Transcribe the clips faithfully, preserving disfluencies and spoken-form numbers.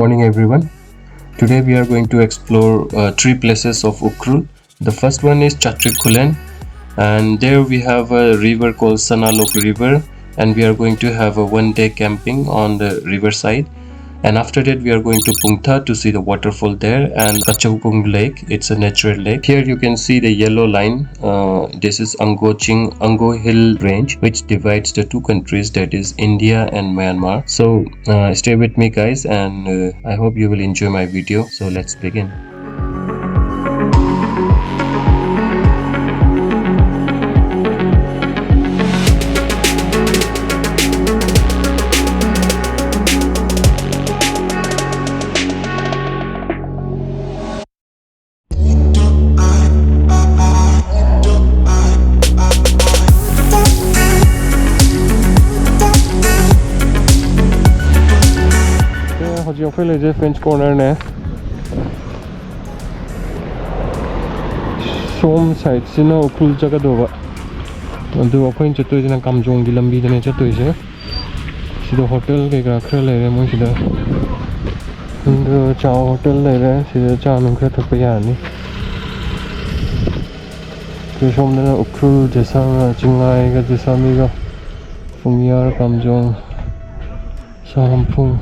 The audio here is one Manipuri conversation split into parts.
Morning, everyone. Today we are going to explore uh, three places of Ukhrul. The first one is Chatrikhulen, and there we have a river called Sanalok River, and we are going to have a one day camping on the riverside. And after that, we are going to Pungtha to see the waterfall there and Kachopung Lake. It's a natural lake. Here you can see the yellow line. Uh, this is Ango Ching, Ango Hill Range, which divides the two countries, that is India and Myanmar. So uh, stay with me, guys, and uh, I hope you will enjoy my video. So let's begin. ꯍꯧꯖꯤꯛ ꯑꯩꯈꯣꯏ ꯂꯩꯖꯦ French Corner ꯅꯦ꯫ ꯁꯣꯝ side ꯁꯤꯅ ꯎꯈ꯭ꯔꯨꯜ ꯆꯠꯀꯗꯧꯕ꯫ ꯑꯗꯨ ꯑꯩꯈꯣꯏꯅ ꯆꯠꯇꯣꯏꯁꯤꯅ ꯀꯥꯝꯖꯣꯡꯒꯤ ꯂꯝꯕꯤꯗꯅꯦ ꯆꯠꯇꯣꯏꯁꯦ꯫ ꯁꯤꯗ hotel ꯀꯩꯀꯥ ꯈꯔ ꯂꯩꯔꯦ ꯃꯣꯏꯁꯤꯗ꯫ ꯑꯗꯨ ꯆꯥ hotel ꯂꯩꯔꯦ꯫ ꯁꯤꯗ ꯆꯥ ꯅꯨꯡ ꯈꯔ ꯊꯛꯄ ꯌꯥꯔꯅꯤ꯫ ꯑꯗꯨ ꯁꯣꯝꯗꯅ ꯎꯈ꯭ꯔꯨꯜ, ꯖꯦꯁꯥ, ꯆꯤꯡꯉꯥꯏꯒ ꯖꯦꯁꯥꯃꯤꯒ, ꯄꯨꯡꯌꯥꯔ, ꯀꯥꯝꯖꯣꯡ, ꯁꯥꯔꯝꯐꯨꯡ꯫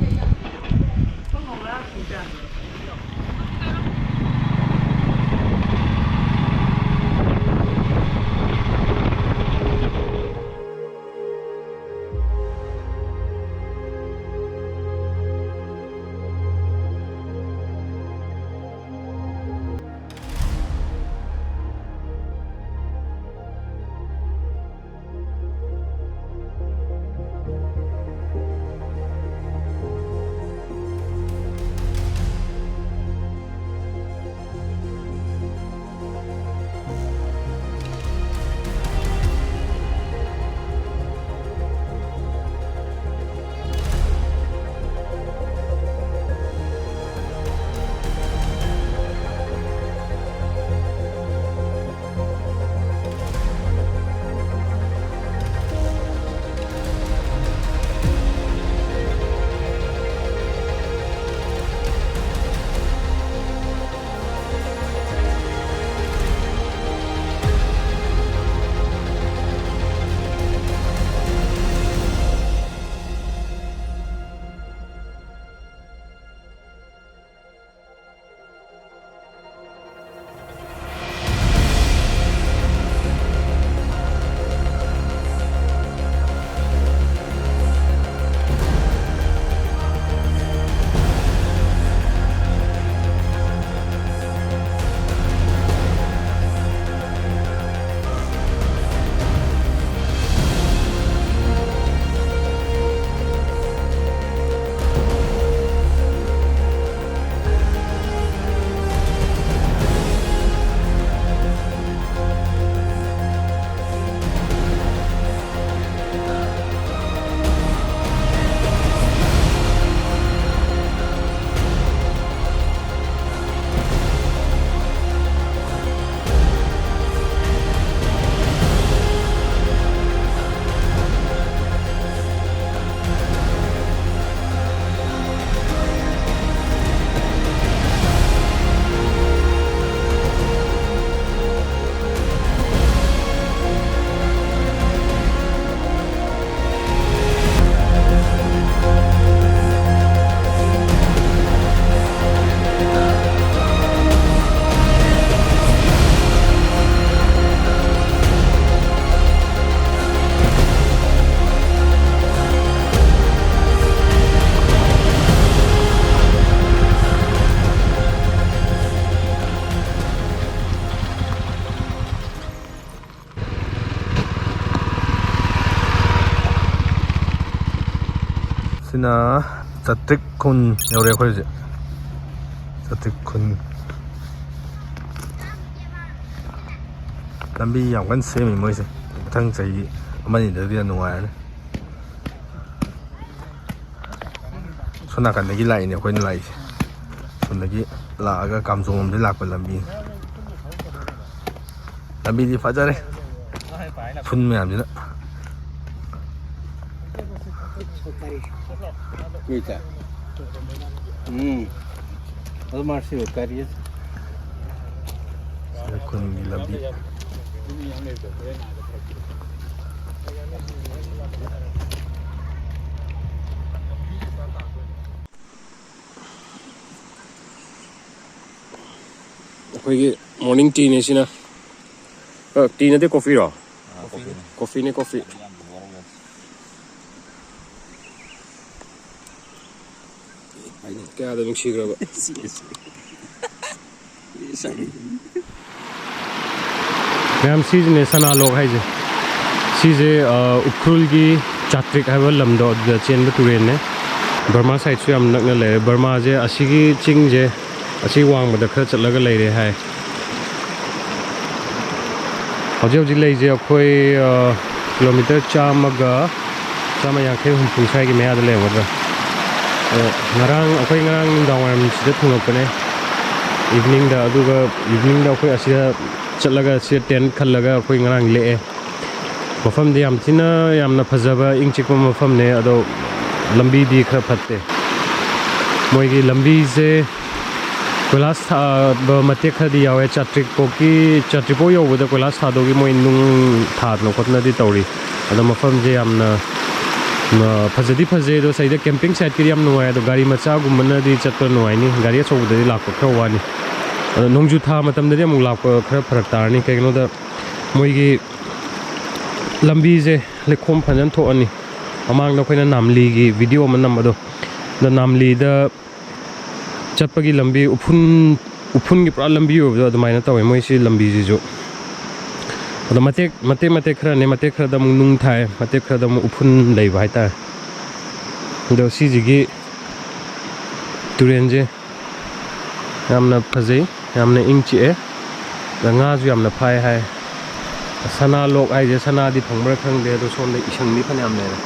ꯅ ꯆꯥꯇ꯭ꯔꯤꯛ ꯈꯨꯟ ꯌꯧꯔꯦ ꯑꯩꯈꯣꯏ ꯍꯧꯖꯤꯛ꯫ ꯆꯥꯇ꯭ꯔꯤꯛ ꯈꯨꯟ꯫ ꯂꯝꯕꯤ ꯌꯥꯝ ꯀꯟꯅ ꯁꯦꯝꯃꯤ ꯃꯣꯏꯁꯦ꯫ ꯃꯊꯪ ꯆꯍꯤ ꯑꯃꯅꯤꯗꯗꯤ ꯌꯥꯝ ꯅꯨꯡꯉꯥꯏꯔꯅꯤ꯫ ꯁꯣꯝ ꯅꯥꯀꯟꯗꯒꯤ ꯂꯥꯛꯏꯅꯦ ꯑꯩꯈꯣꯏꯅ ꯂꯥꯛꯏꯁꯦ꯫ ꯁꯣꯝꯗꯒꯤ ꯂꯥꯛꯑꯒ ꯀꯥꯝꯖꯣꯡꯂꯣꯝꯗꯒꯤ ꯂꯥꯛꯄ ꯂꯝꯕꯤꯅꯤ꯫ ꯂꯝꯕꯤꯗꯤ ꯐꯖꯔꯦ꯫ ꯐꯨꯟ ꯃꯌꯥꯝꯁꯤꯅ꯫ ꯎꯝ꯫ ꯑꯗꯨ ꯃꯥꯔꯁꯤ ꯀꯔꯤ? ꯁꯤꯗ ꯈꯨꯟꯒꯤ ꯂꯝꯕꯤ꯫ ꯑꯩꯈꯣꯏꯒꯤ morning teaꯅꯦ ꯁꯤꯅ꯫ ꯑ, tea ꯅꯠꯇꯦ, coffeeꯔꯣ? Coffeeꯅꯦ꯫ Coffeeꯅꯦ, coffee꯫ ꯀꯌꯥꯗ ꯅꯨꯡꯁꯤꯈ꯭ꯔꯕ꯫ ꯃꯌꯥꯝ, ꯁꯤꯁꯤꯅꯦ ꯁꯅꯥꯂꯣꯛ ꯍꯥꯏꯁꯦ꯫ ꯁꯤꯁꯦ, ꯑ, ꯎꯈ꯭ꯔꯨꯜꯒꯤ ꯆꯥꯇ꯭ꯔꯤꯛ ꯍꯥꯏꯕ ꯂꯝꯗꯣ, ꯑꯗꯨꯗ ꯆꯦꯟꯕ ꯇꯨꯔꯦꯜꯅꯦ꯫ ꯕꯔꯃꯥ sideꯁꯨ ꯌꯥꯝ ꯅꯛꯅ ꯂꯩꯔꯦ꯫ ꯕꯔꯃꯥꯁꯦ ꯑꯁꯤꯒꯤ ꯆꯤꯡꯁꯦ, ꯑꯁꯤ ꯋꯥꯡꯃꯗ ꯈꯔ ꯆꯠꯂꯒ ꯂꯩꯔꯦ ꯍꯥꯏ꯫ ꯍꯧꯖꯤꯛ ꯍꯧꯖꯤꯛ ꯂꯩꯁꯦ ꯑꯩꯈꯣꯏ, ꯑ, kilometre ꯆꯥꯝꯃꯒ, ꯆꯥꯝꯃ ꯌꯥꯡꯈꯩ ꯍꯨꯝꯐꯨ ꯁ꯭ꯋꯥꯏꯒꯤ ꯃꯌꯥꯗ ꯂꯩꯔꯝꯒꯗ꯭ꯔꯥ꯫ ꯑꯗꯣ ꯉꯔꯥꯡ, ꯑꯩꯈꯣꯏ ꯉꯔꯥꯡ ꯅꯨꯡꯗꯥꯡ ꯋꯥꯏꯔꯝ ꯁꯤꯗ ꯊꯨꯡꯉꯛꯄꯅꯦ, eveningꯗ꯫ ꯑꯗꯨꯒ eveningꯗ ꯑꯩꯈꯣꯏ ꯑꯁꯤꯗ ꯆꯠꯂꯒ, ꯁꯤꯗ tent ꯈꯜꯂꯒ ꯑꯩꯈꯣꯏ ꯉꯔꯥꯡ ꯂꯦꯛꯑꯦ꯫ ꯃꯐꯝꯗꯤ ꯌꯥꯝ ꯊꯤꯅ, ꯌꯥꯝꯅ ꯐꯖꯕ, ꯏꯪ ꯆꯤꯛꯄ ꯃꯐꯝꯅꯦ꯫ ꯑꯗꯣ ꯂꯝꯕꯤꯗꯤ ꯈꯔ ꯐꯠꯇꯦ꯫ ꯃꯣꯏꯒꯤ ꯂꯝꯕꯤꯁꯦ ꯀꯣꯏꯂꯥꯁ ꯊꯥꯕ ꯃꯇꯦꯛ ꯈꯔꯗꯤ ꯌꯥꯎꯋꯦ꯫ ꯆꯥꯇ꯭ꯔꯤꯛ ꯄꯣꯛꯀꯤ, ꯆꯥꯇ꯭ꯔꯤꯛ ꯄꯣꯛ ꯌꯧꯕꯗ ꯀꯣꯏꯂꯥꯁ ꯊꯥꯗꯧꯒꯤ ꯃꯣꯏ ꯅꯨꯡ ꯊꯥꯗꯅ ꯈꯣꯠꯇꯅꯗꯤ ꯇꯧꯔꯤ꯫ ꯑꯗꯣ ꯃꯐꯝꯁꯦ ꯌꯥꯝꯅ, ꯃ-, ꯐꯖꯗꯤ ꯐꯖꯩ꯫ ꯑꯗꯣ ꯁꯤꯗ camping siteꯀꯤꯗꯤ ꯌꯥꯝ ꯅꯨꯡꯉꯥꯏ꯫ ꯑꯗꯣ ꯒꯥꯔꯤ ꯃꯆꯥꯒꯨꯝꯕꯅꯗꯤ ꯆꯠꯄ ꯅꯨꯡꯉꯥꯏꯅꯤ, ꯒꯥꯔꯤ ꯑꯆꯧꯕꯗꯗꯤ ꯂꯥꯛꯄ ꯈꯔ ꯋꯥꯅꯤ꯫ ꯑꯗꯣ ꯅꯣꯡꯖꯨ ꯊꯥ ꯃꯇꯝꯗꯗꯤ ꯑꯃꯨꯛ ꯂꯥꯛꯄ ꯈꯔ ꯐꯔꯛ ꯇꯥꯔꯅꯤ꯫ ꯀꯩꯒꯤꯅꯣꯗ ꯃꯣꯏꯒꯤ ꯂꯝꯕꯤꯁꯦ ꯂꯩꯈꯣꯝ ꯐꯖꯅ ꯊꯣꯛꯑꯅꯤ꯫ ꯃꯃꯥꯡꯗ ꯑꯩꯈꯣꯏꯅ ꯅꯥꯝꯂꯤꯒꯤ video ꯑꯃ ꯅꯝꯕꯗꯣ, ꯑꯗꯣ ꯅꯥꯝꯂꯤꯗ ꯆꯠꯄꯒꯤ ꯂꯝꯕꯤ ꯎꯐꯨꯟ, ꯎꯐꯨꯟꯒꯤ ꯄꯨꯔꯥ ꯂꯝꯕꯤ ꯑꯣꯏꯕꯗꯣ ꯑꯗꯨꯃꯥꯏꯅ ꯇꯧꯋꯦ ꯃꯣꯏ ꯁꯤ ꯂꯝꯕꯤꯁꯤꯁꯨ꯫ ꯑꯗꯣ ꯃꯇꯦꯛ, ꯃꯇꯦꯛ, ꯃꯇꯦꯛ ꯈꯔꯅꯦ, ꯃꯇꯦꯛ ꯈꯔꯗ ꯑꯃꯨꯛ ꯅꯨꯡ ꯊꯥꯏ, ꯃꯇꯦꯛ ꯈꯔꯗ ꯑꯃꯨꯛ ꯎꯐꯨꯟ ꯂꯩꯕ ꯍꯥꯏꯇꯥꯔꯦ꯫ ꯑꯗꯣ ꯁꯤꯁꯤꯒꯤ ꯇꯨꯔꯦꯟꯁꯦ ꯌꯥꯝꯅ ꯐꯖꯩ, ꯌꯥꯝꯅ ꯏꯪ ꯆꯤꯛꯑꯦ, ꯑꯗ ꯉꯥꯁꯨ ꯌꯥꯝꯅ ꯐꯥꯏ ꯍꯥꯏ꯫ ꯁꯅꯥ ꯂꯣꯛ ꯍꯥꯏꯁꯦ ꯁꯅꯥꯗꯤ ꯐꯪꯕ꯭ꯔꯥ ꯈꯪꯗꯦ, ꯑꯗꯣ ꯁꯣꯝꯗ ꯏꯁꯪꯗꯤ ꯐꯅꯌꯥꯝ ꯂꯩꯔꯦ꯫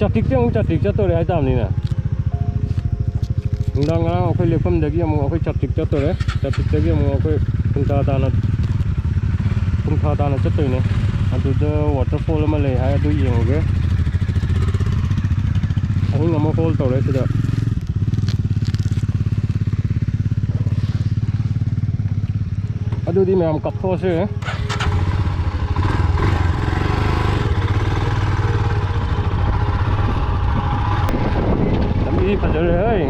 ꯆꯥꯇ꯭ꯔꯤꯛꯇꯤ ꯑꯃꯨꯛ ꯆꯥꯇ꯭ꯔꯤꯛ ꯆꯠꯇꯣꯔꯦ ꯍꯥꯏꯇꯥꯕꯅꯤꯅꯦ꯫ ꯅꯨꯡꯗꯥꯡ ꯉꯔꯥꯡ ꯑꯩꯈꯣꯏ ꯂꯦꯞꯐꯝꯗꯒꯤ ꯑꯃꯨꯛ ꯑꯩꯈꯣꯏ ꯆꯥꯇ꯭ꯔꯤꯛ ꯆꯠꯇꯣꯔꯦ꯫ ꯆꯥꯇ꯭ꯔꯤꯛꯇꯒꯤ ꯑꯃꯨꯛ ꯑꯩꯈꯣꯏ ꯀꯨꯟꯊ꯭ꯔꯥ ꯇꯥꯅ, ꯀꯨꯟꯊ꯭ꯔꯥ ꯇꯥꯅ ꯆꯠꯇꯣꯏꯅꯦ꯫ ꯑꯗꯨꯗ waterfall ꯑꯃ ꯂꯩ ꯍꯥꯏ, ꯑꯗꯨ ꯌꯦꯡꯉꯨꯒꯦ꯫ ꯑꯍꯤꯡ ꯑꯃ ꯍꯣꯜ ꯇꯧꯔꯦ ꯁꯤꯗ꯫ ꯑꯗꯨꯗꯤ ꯃꯌꯥꯝ ꯀꯥꯞꯊꯣꯛꯑꯁꯦ꯫ ꯂꯝꯕꯤ ꯐꯖꯔꯦ ꯍꯩ꯫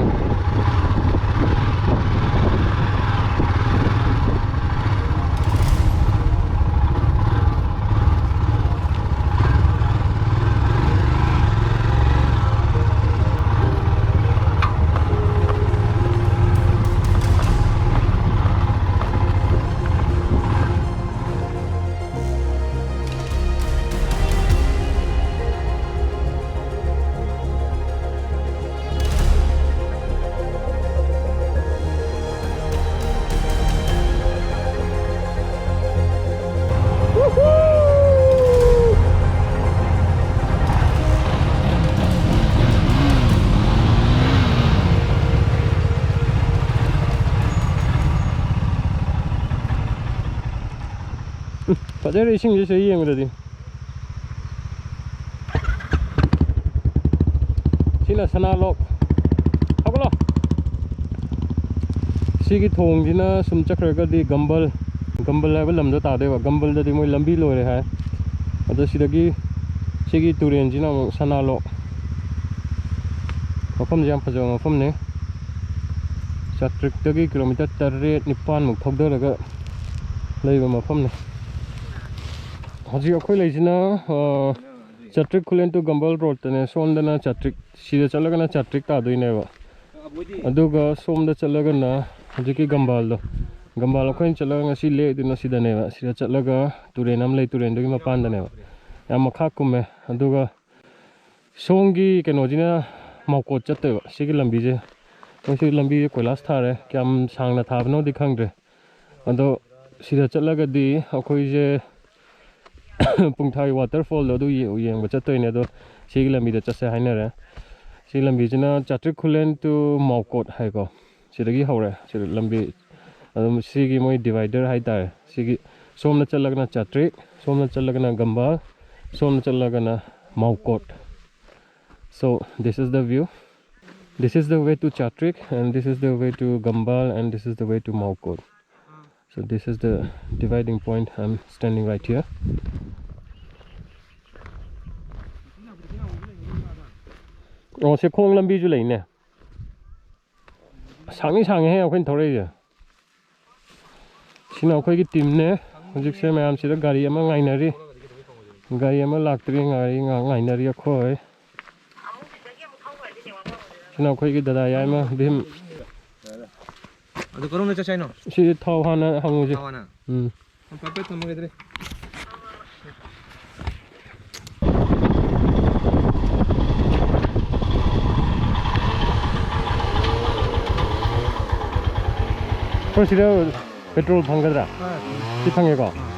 ꯐꯖꯔꯦ ꯏꯁꯤꯡꯁꯦ ꯁꯤꯗ ꯌꯦꯡꯕꯗꯗꯤ꯫ ꯁꯤꯅ ꯁꯅꯥ ꯂꯣꯛ꯫ ꯍꯧꯒꯠꯂꯣ꯫ ꯁꯤꯒꯤ ꯊꯣꯡꯁꯤꯅ ꯁꯨꯝ ꯆꯠꯈ꯭ꯔꯒꯗꯤ ꯒꯝꯕꯜ, ꯒꯝꯕꯜ ꯍꯥꯏꯕ ꯂꯝꯗꯣ ꯇꯥꯗꯣꯏꯕ꯫ ꯒꯝꯕꯜꯗꯗꯤ ꯃꯣꯏ ꯂꯝꯕꯤ ꯂꯣꯏꯔꯦ ꯍꯥꯏ꯫ ꯑꯗꯣ ꯁꯤꯗꯒꯤ ꯁꯤꯒꯤ ꯇꯨꯔꯦꯟꯁꯤꯅ ꯑꯃꯨꯛ ꯁꯅꯥ ꯂꯣꯛ꯫ ꯃꯐꯝꯁꯦ ꯌꯥꯝ ꯐꯖꯕ ꯃꯐꯝꯅꯤ꯫ ꯆꯥꯇ꯭ꯔꯤꯛꯇꯒꯤ ꯀꯤꯂꯣꯃꯤꯇꯔ ꯇꯔꯦꯠ ꯅꯤꯄꯥꯟꯃꯨꯛ ꯊꯧꯗꯔꯒ ꯂꯩꯕ ꯃꯐꯝꯅꯤ꯫ ꯍꯧꯖꯤꯛ ꯑꯩꯈꯣꯏ ꯂꯩꯁꯤꯅ, ꯑ, ꯆꯥꯇ꯭ꯔꯤꯛ ꯈꯨꯂꯦꯟ to ꯒꯝꯕꯥꯜ ꯔꯣꯗꯇꯅꯦ꯫ ꯁꯣꯝꯗꯅ ꯆꯥꯇ꯭ꯔꯤꯛ, ꯁꯤꯗ ꯆꯠꯂꯒꯅ ꯆꯥꯇ꯭ꯔꯤꯛ ꯇꯥꯗꯣꯏꯅꯦꯕ꯫ ꯑꯗꯨꯒ ꯁꯣꯝꯗ ꯆꯠꯂꯒꯅ ꯍꯧꯖꯤꯛꯀꯤ ꯒꯝꯕꯥꯜꯗꯣ, ꯒꯝꯕꯥꯜ ꯑꯩꯈꯣꯏꯅ ꯆꯠꯂꯒ ꯉꯁꯤ ꯂꯦꯛꯏꯗꯨꯅ ꯁꯤꯗꯅꯦꯕ꯫ ꯁꯤꯗ ꯆꯠꯂꯒ ꯇꯨꯔꯦꯟ ꯑꯃ ꯂꯩ, ꯇꯨꯔꯦꯟꯗꯨꯒꯤ ꯃꯄꯥꯟꯗꯅꯦꯕ꯫ ꯌꯥꯝ ꯃꯈꯥ ꯀꯨꯝꯃꯦ꯫ ꯑꯗꯨꯒ ꯁꯣꯝꯒꯤ ꯀꯩꯅꯣꯁꯤꯅ ꯃꯥꯎꯀꯣꯠ ꯆꯠꯇꯣꯏꯕ꯫ ꯁꯤꯒꯤ ꯂꯝꯕꯤꯁꯦ, ꯃꯣꯏ ꯁꯤ ꯂꯝꯕꯤꯁꯦ ꯀꯣꯏꯂꯥꯁ ꯊꯥꯔꯦ꯫ ꯀꯌꯥꯝ ꯁꯥꯡꯅ ꯊꯥꯕꯅꯣꯗꯤ ꯈꯪꯗ꯭ꯔꯦ꯫ ꯑꯗꯣ ꯁꯤꯗ ꯆꯠꯂꯒꯗꯤ ꯑꯩꯈꯣꯏꯁꯦ ꯄꯨꯡꯊꯥꯒꯤ ꯋꯥꯇꯔꯐꯣꯜꯗꯣ ꯑꯗꯨ ꯌꯦ-, ꯌꯦꯡꯕ ꯆꯠꯇꯣꯏꯅꯦ꯫ ꯑꯗꯣ ꯁꯤꯒꯤ ꯂꯝꯕꯤꯗ ꯆꯠꯁꯦ ꯍꯥꯏꯅꯔꯦ꯫ ꯁꯤ ꯂꯝꯕꯤꯁꯤꯅ ꯆꯥꯇ꯭ꯔꯤꯛ ꯈꯨꯂꯦꯟ to ꯃꯥꯎꯀꯣꯠ ꯍꯥꯏꯀꯣ꯫ ꯁꯤꯗꯒꯤ ꯍꯧꯔꯦ꯫ ꯁꯤꯗ ꯂꯝꯕꯤ ꯑꯗꯨꯝ ꯁꯤꯒꯤ ꯃꯣꯏ divider ꯍꯥꯏꯇꯥꯔꯦ꯫ ꯁꯤꯒꯤ ꯁꯣꯝꯗ ꯆꯠꯂꯒꯅ ꯆꯥꯇ꯭ꯔꯤꯛ, ꯁꯣꯝꯗ ꯆꯠꯂꯒꯅ ꯒꯝꯕꯥꯜ, ꯁꯣꯝꯗ ꯆꯠꯂꯒꯅ ꯃꯥꯎꯀꯣꯠ꯫ So this is the view. This is the way to Chatrik, and this is the way to Gambal, and this is the way to Maukot. So this is the dividing point. I'm standing right here. ꯑꯣ, ꯁꯤ ꯈꯣꯡ ꯂꯝꯕꯤꯁꯨ ꯂꯩꯅꯦ꯫ ꯁꯥꯡꯉꯤ ꯁꯥꯡꯉꯤꯍꯦ ꯑꯩꯈꯣꯏꯅ ꯊꯧꯔꯛꯏꯁꯦ꯫ ꯁꯤꯅ ꯑꯩꯈꯣꯏꯒꯤ teamꯅꯦ꯫ ꯍꯧꯖꯤꯛꯁꯦ ꯃꯌꯥꯝꯁꯤꯗ ꯒꯥꯔꯤ ꯑꯃ ꯉꯥꯏꯅꯔꯤ꯫ ꯒꯥꯔꯤ ꯑꯃ ꯂꯥꯛꯇ꯭ꯔꯤ, ꯉꯥꯏꯔꯤ, ꯉꯥꯏꯍꯥꯛ ꯉꯥꯏꯅꯔꯤ ꯑꯩꯈꯣꯏ꯫ ꯁꯤꯅ ꯑꯩꯈꯣꯏꯒꯤ ꯗꯗꯥ ꯌꯥꯏꯃ ꯚꯤꯝ꯫ ꯑꯗꯨ ꯀꯔꯣꯝꯗ ꯆꯠꯁꯦ ꯍꯥꯏꯅꯣ? ꯁꯤ ꯊꯥꯎ ꯍꯥꯟꯅ ꯍꯪꯉꯨꯁꯦ꯫ ꯊꯥꯎ ꯍꯥꯟꯅ? ꯎꯝ꯫ ꯄꯥꯄꯦ ꯊꯝꯃꯒꯦ ꯑꯗꯨꯗꯤ꯫ ꯑꯩꯈꯣꯏ ꯁꯤꯗ petrol ꯐꯪꯒꯗ꯭ꯔꯥ? ꯑꯥ꯫ ꯁꯤ ꯐꯪꯉꯦꯀꯣ? ꯑꯥ꯫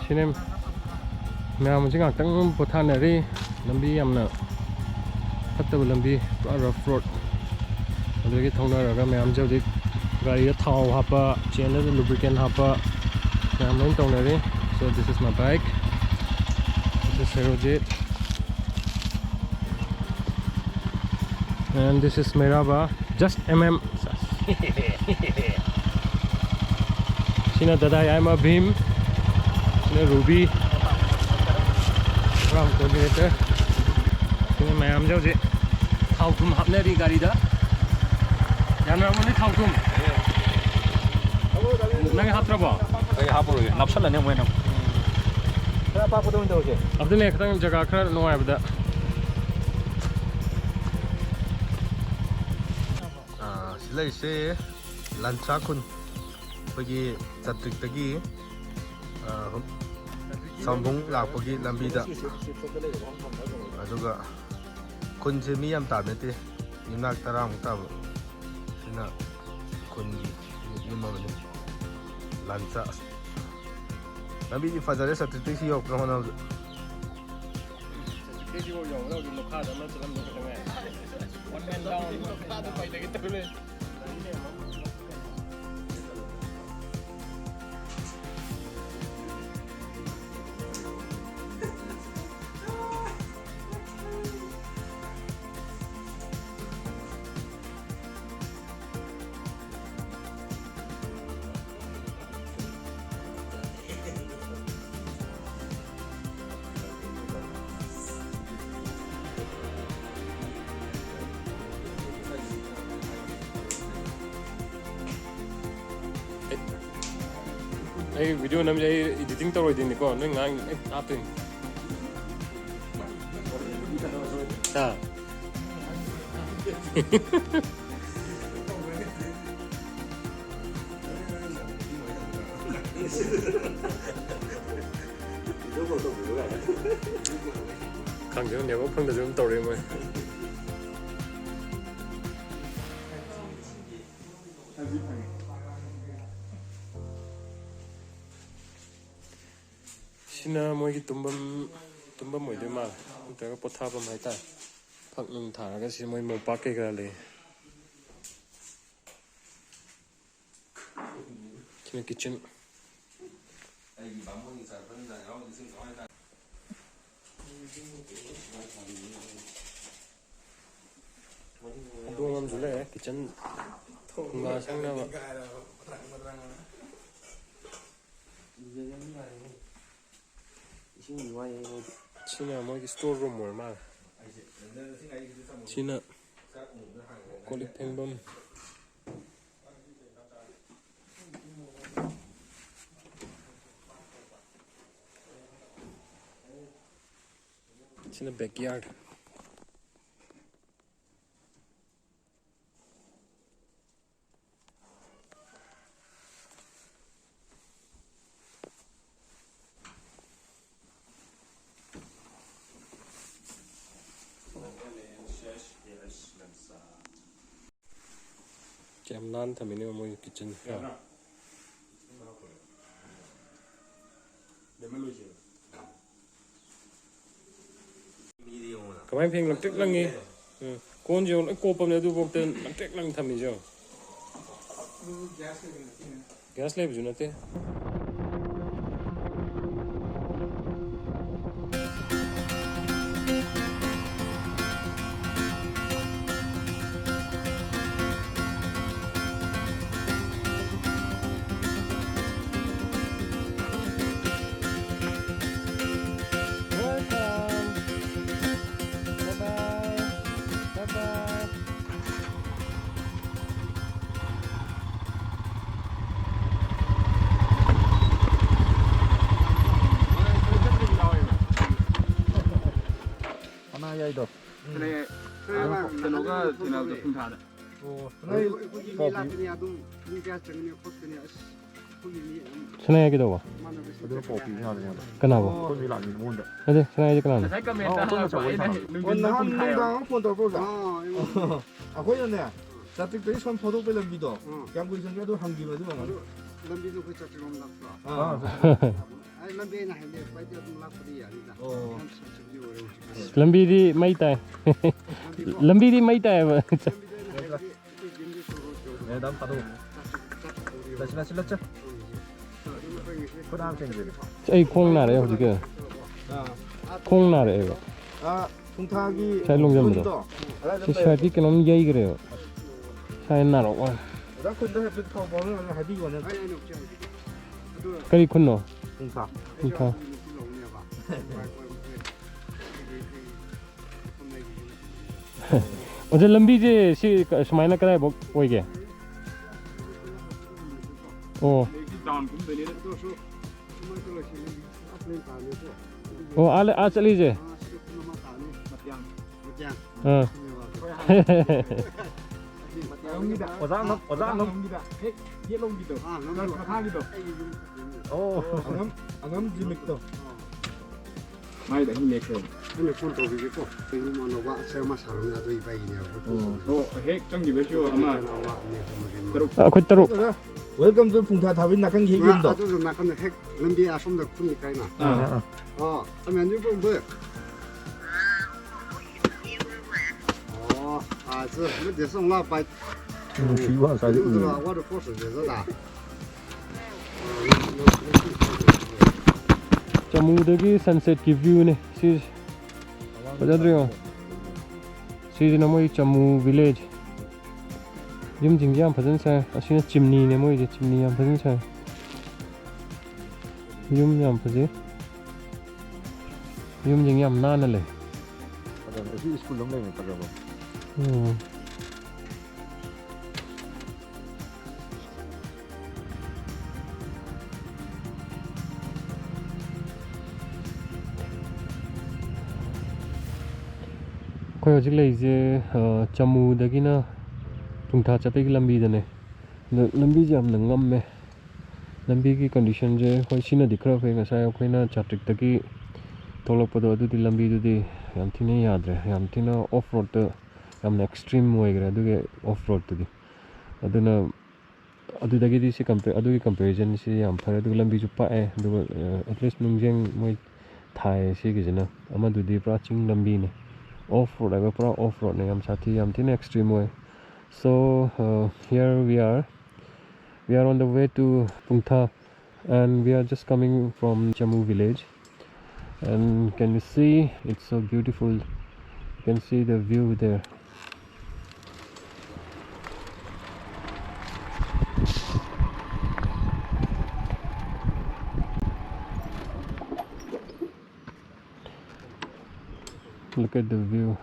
ꯁꯤꯅꯦ, ꯃꯌꯥꯝ ꯍꯧꯖꯤꯛ ꯉꯥꯛꯇꯪ ꯄꯣꯊꯥꯅꯔꯤ꯫ ꯂꯝꯕꯤ ꯌꯥꯝꯅ ꯐꯠꯇꯕ ꯂꯝꯕꯤ, ꯄꯨꯔꯥ rough road꯫ ꯑꯗꯨꯗꯒꯤ ꯊꯧꯅꯔꯒ ꯃꯌꯥꯝꯁꯦ ꯍꯧꯖꯤꯛ ꯒꯥꯔꯤꯗ ꯊꯥꯎ ꯍꯥꯞꯄ, ꯆꯦꯟꯗ lubricant ꯍꯥꯞꯄ, ꯃꯌꯥꯝ ꯂꯣꯏ ꯇꯧꯅꯔꯤ꯫ So this is my bike, this is Serojit, and this is Meraba, just M M. ꯁꯤꯅ ꯗꯗꯥ ꯌꯥꯏꯃ ꯚꯤꯝ, ꯁꯤꯅ ꯔꯨꯕꯤ, ꯒ꯭ꯔꯥꯎꯟ ꯀꯣꯑꯣꯔꯗꯤꯅꯦꯇꯔ꯫ ꯁꯤꯅ ꯃꯌꯥꯝꯁꯦ ꯍꯧꯖꯤꯛ ꯊꯥꯎ ꯊꯨꯝ ꯍꯥꯞꯅꯔꯤ ꯒꯥꯔꯤꯗ꯫ ꯌꯥꯝ ꯌꯥꯝꯃꯅꯤ ꯊꯥꯎ ꯊꯨꯝ꯫ ꯅꯪ ꯍꯥꯞꯇ꯭ꯔꯕꯣ? ꯑꯩ ꯍꯥꯞꯄꯔꯣꯏꯒꯦ, ꯅꯞꯁꯜꯂꯅꯤ ꯑꯃꯨꯛ ꯍꯦꯟꯅ꯫ ꯈꯔ ꯑꯄꯥꯛꯄꯗ ꯑꯣꯏꯅ ꯇꯧꯔꯁꯦ꯫ ꯑꯗꯨꯅꯦ, ꯈꯤꯇꯪ ꯖꯒꯥ ꯈꯔ ꯅꯨꯡꯉꯥꯏꯕꯗ꯫ ꯑꯥ, ꯁꯤ ꯂꯩꯔꯤꯁꯦ ꯂꯟꯆꯥ ꯈꯨꯟ, ꯑꯩꯈꯣꯏꯒꯤ ꯆꯥꯇ꯭ꯔꯤꯛꯇꯒꯤ, ꯑꯥ, ꯁꯥꯎꯕꯨꯡ ꯂꯥꯛꯄꯒꯤ ꯂꯝꯕꯤꯗ꯫ ꯑꯗꯨꯒ ꯈꯨꯟꯁꯦ ꯃꯤ ꯌꯥꯝ ꯇꯥꯕ ꯅꯠꯇꯦ, ꯌꯨꯝꯅꯥꯛ ꯇꯔꯥꯃꯨꯛ ꯇꯥꯕ꯫ ꯁꯤꯅ ꯈꯨꯟꯒꯤ ꯌꯨꯝ ꯑꯃꯅꯤ꯫ ꯂꯟꯆꯥ꯫ ꯂꯝꯕꯤꯗꯤ ꯐꯖꯔꯦ, ꯆꯥꯇ꯭ꯔꯤꯛꯇꯒꯤ ꯁꯤ ꯌꯧꯔꯛꯄ ꯍꯣꯠꯅꯕꯗ꯫ ꯆꯥꯇ꯭ꯔꯤꯛꯇꯒꯤ ꯁꯤ ꯌꯧꯔꯛꯄꯗ ꯍꯧꯖꯤꯛ ꯃꯈꯥꯗ ꯑꯃ ꯆꯠꯂꯝꯗꯧ ꯈꯛꯇ ꯉꯥꯏꯔꯦ꯫ One man down꯫ ꯃꯈꯥꯗ ꯄꯥꯏꯊꯒꯦ ꯇꯧꯔꯦ꯫ ꯑꯩ video ꯅꯝꯁꯦ, ꯑꯩ editing ꯇꯧꯔꯣꯏꯗꯣꯏꯅꯤꯀꯣ, ꯅꯣꯏ ꯉꯥꯡ ꯂꯣꯏ ꯍꯥꯞꯇꯣꯏꯅꯤ꯫ ꯍꯥ? ꯈꯪꯗꯦ, network ꯐꯪꯗ꯭ꯔꯁꯨ ꯑꯗꯨꯝ ꯇꯧꯔꯛꯑꯦ ꯃꯣꯏ꯫ ꯁꯤꯅ ꯃꯣꯏꯒꯤ ꯇꯨꯝꯐꯝ, ꯇꯨꯝꯐꯝ ꯑꯣꯏꯗꯣꯏ ꯃꯥꯜꯂꯦ, ꯅꯠꯇ꯭ꯔꯒ ꯄꯣꯊꯥꯐꯝ ꯍꯥꯏꯇꯥꯔꯦ꯫ ꯐꯛ ꯅꯨꯡ ꯊꯥꯔꯒ ꯁꯤ ꯃꯣꯏ ꯃꯣꯝꯄꯥꯛ ꯀꯩꯀꯥ ꯂꯩ꯫ ꯁꯤꯅ ꯀꯤꯠꯆꯟ꯫ ꯍꯧꯗꯣꯡ ꯑꯃꯁꯨ ꯂꯩꯔꯦ, ꯀꯤꯠꯆꯟ ꯐꯨꯡꯒꯥ ꯁꯪꯅꯕ꯫ ꯏꯁꯤꯡꯗꯤ ꯋꯥꯏꯌꯦ ꯃꯣꯏꯗꯤ꯫ ꯁꯤꯅ ꯃꯣꯏꯒꯤ ꯁ꯭ꯇꯣꯔ ꯔꯨꯝ ꯑꯣꯏꯔ ꯃꯥꯜꯂꯦ꯫ ꯁꯤꯅ ꯀꯣꯜ ꯂꯤꯛ ꯐꯦꯡꯐꯝ꯫ ꯁꯤꯅ ꯕꯦꯛꯌꯥꯔꯗ꯫ ꯌꯥꯝ ꯅꯥꯟꯅ ꯊꯝꯃꯤꯅꯦ ꯃꯣꯏꯒꯤ ꯀꯤꯠꯆꯟꯁꯦ꯫ ꯀꯃꯥꯏꯅ ꯐꯦꯡ? ꯂꯪꯇ꯭ꯔꯤꯛ ꯂꯪꯉꯤ꯫ ꯎꯝ꯫ ꯀꯣꯟꯁꯦ ꯌꯦꯡꯉꯨ, ꯂꯣꯏ ꯀꯣꯞꯄꯕꯅꯦ, ꯑꯗꯨꯐꯥꯎꯗ ꯂꯪꯇ꯭ꯔꯤꯛ ꯂꯪ ꯊꯝꯃꯤꯁꯦ ꯌꯦꯡꯉꯨ꯫ ꯒ꯭ꯌꯥꯁ ꯂꯩꯕꯁꯨ ꯅꯠꯇꯦ꯫ Welcome. Bye-bye. Bye-bye. ꯁꯅꯥ ꯌꯥꯏꯗꯣ꯫ ꯀꯩꯅꯣꯒ ꯊꯦꯡꯅꯕꯗꯣ ꯁꯤꯡꯊꯥꯗ꯫ ꯑꯣ, ꯅꯣꯏ ꯑꯩꯈꯣꯏꯒꯤ ꯃꯤ ꯄꯥꯎ ꯄꯤ- ꯂꯥꯛꯀꯅꯤ, ꯑꯗꯨꯝ ꯄꯨꯡ ꯀꯌꯥ ꯆꯪꯒꯅꯤ ꯈꯣꯠꯀꯅꯤ, ꯑꯁ, ꯑꯩꯈꯣꯏꯒꯤ ꯃꯤ ꯑꯗꯨꯝ ꯁꯅꯥ ꯌꯥꯏ ꯀꯩꯗꯧꯕ? ꯏꯃꯥꯟꯅꯕꯁꯤꯡ ꯀꯩꯅꯣ ꯄꯥꯎ ꯄꯤꯕ ꯌꯥꯕꯅꯦ꯫ ꯀꯅꯥꯕꯣ? ꯑꯣ꯫ ꯑꯩꯈꯣꯏ ꯃꯤ ꯂꯥꯛꯅꯤ ꯃꯉꯣꯟꯗ꯫ ꯅꯠꯇꯦ, ꯁꯅꯥ ꯌꯥꯏꯁꯦ ꯀꯅꯥꯅꯣ? ꯉꯁꯥꯏ ꯀꯃꯦꯟꯇ ꯑꯣ, ꯑꯩꯈꯣꯏ ꯍꯪꯉꯛꯄ ꯃꯆꯧ ꯍꯣꯏ ꯑꯩꯅ ꯊꯥꯔꯛꯄ꯫ ꯅꯨꯡꯊꯤꯟ ꯑꯣ, ꯅꯍꯥꯟ ꯄꯨꯡ ꯅꯨꯡꯗꯥꯡ ꯍꯥꯏꯌꯣ꯫ ꯑꯃ ꯐꯣꯟ ꯇꯧꯔꯛꯄ꯭ꯔꯣ, ꯑꯣꯖꯥ? ꯑꯥ, ꯑꯩꯉꯣꯟꯗ꯫ ꯑꯩꯈꯣꯏꯅꯅꯦ, ꯆꯥꯇ꯭ꯔꯤꯛꯇꯒꯤ ꯁꯣꯝ ꯊꯧꯗꯣꯛꯄꯩ ꯂꯝꯕꯤꯗꯣ ꯑꯥ꯫ ꯀꯌꯥꯝ ꯀꯨꯏꯅ ꯆꯪꯒꯦ ꯑꯗꯨ ꯍꯪꯈꯤꯕ ꯑꯗꯨ ꯑꯣꯏꯔꯝꯒꯅꯤ꯫ ꯑꯗꯨ ꯂꯝꯕꯤꯗꯣ ꯑꯩꯈꯣꯏ ꯆꯥꯇ꯭ꯔꯤꯛꯂꯣꯝ ꯂꯥꯛꯄ꯭ꯔꯣ? ꯑꯥ꯫ ꯑꯩ ꯂꯝꯕꯤ ꯑꯩꯅ ꯍꯥꯏꯕꯗꯤ ꯁ꯭ꯋꯥꯏꯗ ꯑꯗꯨꯝ ꯂꯥꯛꯄꯗꯤ ꯌꯥꯅꯤꯗ꯫ ꯑꯣ꯫ ꯌꯥꯝ ꯁꯦꯟꯁꯤꯇꯤꯚ ꯑꯣꯏꯔꯦ ꯍꯧꯖꯤꯛ꯫ ꯂꯝꯕꯤꯗꯤ ꯃꯩ ꯇꯥꯏ꯫ ꯂꯝꯕꯤꯗꯤ ꯃꯩ ꯇꯥꯏꯌꯦꯕ꯫ ꯂꯝꯕꯤꯗ ꯑꯩꯈꯣꯏ ꯖꯤꯝꯗꯤ ꯁꯣꯔꯣꯛ ꯌꯧꯗꯕ꯫ ꯃꯦꯗꯥꯝ ꯐꯥꯗꯣꯛ꯫ ꯆꯠꯄ ꯊꯣꯛꯄ ꯂꯥꯛꯁꯤ, ꯂꯥꯛꯁꯤ, ꯂꯥꯛꯁꯤ꯫ ꯑꯗꯨꯝ ꯑꯩꯈꯣꯏ ꯉꯁꯤ ꯈꯨꯗꯥꯡ ꯆꯦꯟꯖꯤꯜꯂꯤ꯫ ꯑꯩ ꯈꯣꯡ ꯅꯥꯔꯛꯑꯦ ꯍꯧꯖꯤꯛꯀꯤ꯫ ꯑꯥ꯫ ꯈꯣꯡ ꯅꯥꯔꯛꯑꯦꯕ꯫ ꯑꯥ, ꯈꯣꯡꯊꯥꯒꯤ ꯁꯥꯏ ꯂꯣꯡꯖꯟꯕꯗꯣ꯫ ꯈꯨꯟꯗꯣ ꯑꯗꯥꯏꯗ ꯁꯤ ꯂꯩ꯫ ꯁꯥꯏꯠꯀꯤ ꯀꯩꯅꯣꯝ ꯌꯩꯈ꯭ꯔꯦꯕ꯫ ꯁꯥꯏ ꯅꯥꯔꯛꯑꯣ꯫ ꯑꯣꯖꯥ ꯈꯨꯟꯗ ꯍꯥꯏꯐꯦꯠ ꯄꯥꯎ ꯐꯥꯎꯅꯔꯒ ꯍꯥꯏꯕꯤꯌꯣꯅꯦ꯫ ꯀꯔꯤ ꯈꯨꯟꯅꯣ? ꯈꯣꯡꯊꯥ꯫ ꯈꯣꯡꯊꯥ꯫ ꯑꯣꯖꯥ, ꯂꯝꯕꯤꯁꯦ ꯁꯤ ꯀ-, ꯁꯨꯃꯥꯏꯅ ꯀꯗꯥꯏꯐꯥꯎ ꯑꯣꯏꯒꯦ? ꯑꯣ꯫ ꯑꯣ, ꯑꯥ, ꯑꯥ ꯆꯠꯂꯤꯁꯦ꯫ ꯑꯥ꯫ ꯑꯣꯖꯥ ꯑꯉꯝ-, ꯑꯣꯖꯥ ꯑꯉꯝ-, ꯍꯦꯛ ꯌꯦꯠꯂꯣꯝꯒꯤꯗꯣ꯫ ꯑꯥ, ꯉꯝꯗꯣ꯫ ꯃꯈꯥꯒꯤꯗꯣ꯫ ꯑꯣ꯫ ꯑꯉꯝ-, ꯑꯉꯝ ꯖꯤꯃꯤꯛꯇꯣ꯫ ꯃꯥꯏꯗ ꯑꯍꯨꯝ ꯂꯦꯛꯈ꯭ꯔꯦ꯫ ꯑꯩꯅ ꯐꯣꯟ ꯇꯧꯕꯤꯒꯦꯀꯣ꯫ ꯀꯩꯅꯣ ꯃꯥꯟꯅꯕ ꯑꯁꯦ ꯑꯃ ꯁꯥꯔꯝꯃꯦ, ꯑꯗꯨ ꯏꯕꯥꯏꯒꯤꯅꯦꯕ꯫ ꯑꯣ꯫ ꯑꯣ, ꯍꯦꯛ ꯆꯪꯈꯤꯕꯁꯨ ꯑꯃ ꯑꯃ, ꯑꯅꯤ, ꯑꯍꯨꯝ, ꯃꯔꯤ, ꯃꯉꯥ꯫ ꯇꯔꯨꯛ꯫ ꯑꯩꯈꯣꯏ ꯇꯔꯨꯛ꯫ Welcome to ꯐꯨꯡꯊꯥ ꯊꯥꯕꯤ ꯅꯥꯀꯟꯒꯤ ꯍꯦꯛ ꯌꯨꯝꯗꯣ꯫ ꯑꯗꯨꯗ ꯅꯥꯀꯟꯗ ꯍꯦꯛ ꯂꯝꯕꯤ ꯑꯁꯣꯝꯗ ꯈꯨꯟꯒꯤ ꯀꯥꯏꯅ꯫ ꯑꯥ꯫ ꯑꯥ꯫ ꯑꯣ, ꯑꯃꯦꯟꯗꯤ ꯄꯨꯡꯕ꯫ ꯑꯣ, ꯑꯥ, ꯆꯨ, ꯃ ꯗꯦꯁ ꯂꯥ ꯄꯥꯏ꯫ ꯅꯨꯡꯁꯤꯕ ꯉꯁꯥꯏꯗꯤ ꯎꯏ꯫ ꯑꯗꯨꯗꯨꯔꯣ, ꯑꯋꯥ ꯗ ꯐꯣꯔꯁ ꯗꯦꯁ ꯂꯥ꯫ ꯆꯃꯨꯗꯒꯤ sunsetꯀꯤ viewꯅꯦ ꯁꯤꯁꯦ꯫ ꯐꯖꯗ꯭ꯔꯣ? ꯁꯤꯁꯤꯅ ꯃꯣꯏ ꯆꯃꯨ village꯫ ꯌꯨꯝꯁꯤꯡꯁꯦ ꯌꯥꯝ ꯐꯖꯅ ꯁꯥꯏ꯫ ꯑꯁꯤꯅ ꯆꯤꯝꯅꯤꯅꯦ ꯃꯣꯏꯁꯦ꯫ ꯆꯤꯝꯅꯤ ꯌꯥꯝ ꯐꯖꯅ ꯁꯥꯏ꯫ ꯌꯨꯝ ꯌꯥꯝ ꯐꯖꯩ꯫ ꯌꯨꯝꯁꯤꯡ ꯌꯥꯝ ꯅꯥꯟꯅ ꯂꯩ꯫ ꯐꯖꯕꯅꯦ꯫ ꯁꯤ ꯁ꯭ꯀꯨꯜ ꯑꯃ ꯂꯩꯕꯅꯦ, ꯐꯖꯕ꯫ ꯎꯝ꯫ ꯑꯩꯈꯣꯏ ꯍꯧꯖꯤꯛ ꯂꯩꯔꯤꯁꯦ, ꯑ, ꯆꯃꯨꯗꯒꯤꯅ ꯐꯨꯡꯊꯥ ꯆꯠꯄꯒꯤ ꯂꯝꯕꯤꯗꯅꯦ꯫ ꯑꯗꯣ ꯂꯝꯕꯤꯁꯦ ꯌꯥꯝꯅ ꯉꯝꯃꯦ꯫ ꯂꯝꯕꯤꯒꯤ conditionꯁꯦ, ꯍꯣꯏ, ꯁꯤꯅꯗꯤ ꯈꯔ ꯐꯩ꯫ ꯉꯁꯥꯏ ꯑꯩꯈꯣꯏꯅ ꯆꯥꯇ꯭ꯔꯤꯛꯇꯒꯤ ꯊꯣꯛꯂꯛꯄꯗꯣ, ꯑꯗꯨꯗꯤ ꯂꯝꯕꯤꯗꯨꯗꯤ ꯌꯥꯝ ꯊꯤꯅ ꯌꯥꯗ꯭ꯔꯦ, ꯌꯥꯝ ꯊꯤꯅ off roadꯇ ꯌꯥꯝꯅ extreme ꯑꯣꯏꯈ꯭ꯔꯦ ꯑꯗꯨꯒꯤ off roadꯇꯨꯗꯤ꯫ ꯑꯗꯨꯅ ꯑꯗꯨꯗꯒꯤꯗꯤ ꯁꯤ compare ꯑꯗꯨꯒꯤ comparisonꯁꯤ ꯌꯥꯝ ꯐꯔꯦ꯫ ꯑꯗꯨꯒ ꯂꯝꯕꯤꯁꯨ ꯄꯥꯛꯑꯦ꯫ ꯑꯗꯨꯒ at least ꯅꯨꯡꯖꯦꯡ ꯃꯣꯏ ꯊꯥꯏ ꯁꯤꯒꯤꯁꯤꯅ꯫ ꯑꯃꯗꯨꯗꯤ ꯄꯨꯔꯥ ꯆꯤꯡ ꯂꯝꯕꯤꯅꯤ, off road ꯍꯥꯏꯕ ꯄꯨꯔꯥ off roadꯅꯦ꯫ ꯌꯥꯝ ꯁꯥꯊꯤ, ꯌꯥꯝ ꯊꯤꯅ extreme ꯑꯣꯏ꯫ So here we are, we are on the way to Pungtha, and we are just coming from Chamu village. And can you see, it's so beautiful. You can see the view there. Look at the view.